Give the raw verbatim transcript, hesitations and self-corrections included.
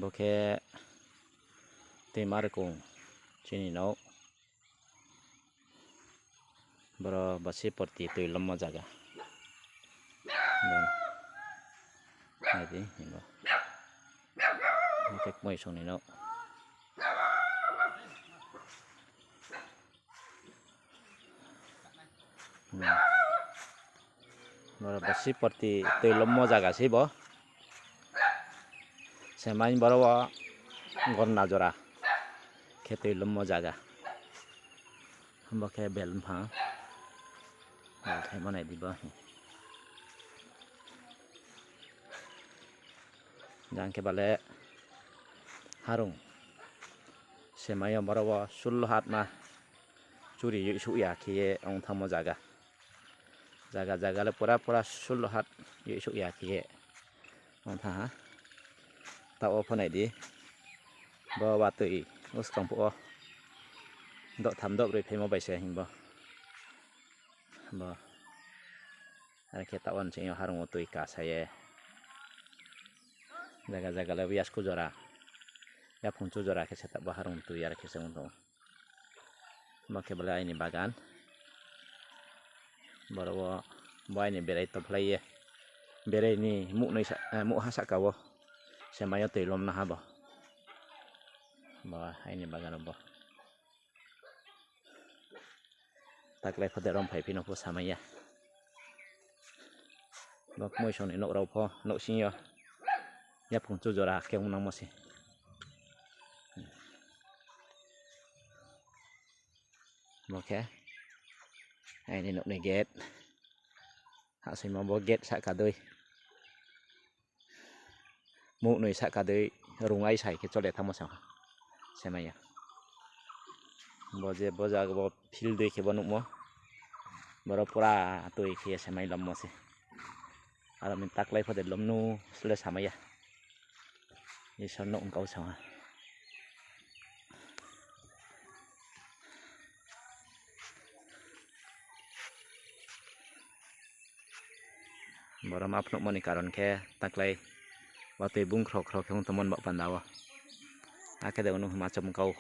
Bo khe tuima rkong chini nouh. Boro basi porti tui lommo zaga. Nai di, bo khe kmoi song ni nouh. Boro basi porti tui lommo zaga sei bo. Semai boro wo gorna jora khe tui lommo zaga. Bo khe bel mphang. Bel thaimo nai di bo. Jang khe bale harung. Semai yo boro wo sullo hatma churi yoisuh ya khe ye ong thanngmo zaga. Zaga zaga le pura pura sullo hat yoisuh ya khe ye ong thanng ha. Taoh wo pho nai di. Bo watoi buskang phuh wo dohtham dohbroi phaimo bai se hing bo. Bo. Are khe taoh wo nching yo harung wo tui kasa ye. Zaga zaga le yasku jora, yaphung chu jora khe se taoh bo harung tui are khe se ong tong ou. Bo khe bale aini bagan. Boro wo bo aini berai tophlai ye. Berai ni muh noi sa-, eh, muh ha sahka wo. Semai yo tui lomna ha bo. Bo aini bagan wo bo. Taklai pho de rom phaiphi no pho samai ya. Bo kmoi song ni nouh rao pho nouhsing yo yaphung chu jora khe ong nangmo se. Bo khe aini nouh ni gate. Hahsoimo bo gate sahka dei. Muh noi sahka dei rung ai sai khe chole thanngmo se ha. Semai ya. Bo je bo zaga bo field dei khe bo nuhmo. Boro pura tui khe ye semai lommo se. Aro mi taklai pho de lomnu sle samai ya. Isor no ongkau sa ha. Boro ma phnuhmo ni karon khe taklai watoi bung khro khro khe ong tongmo ni baoh panda wo. Akhe de unu hima chom kau.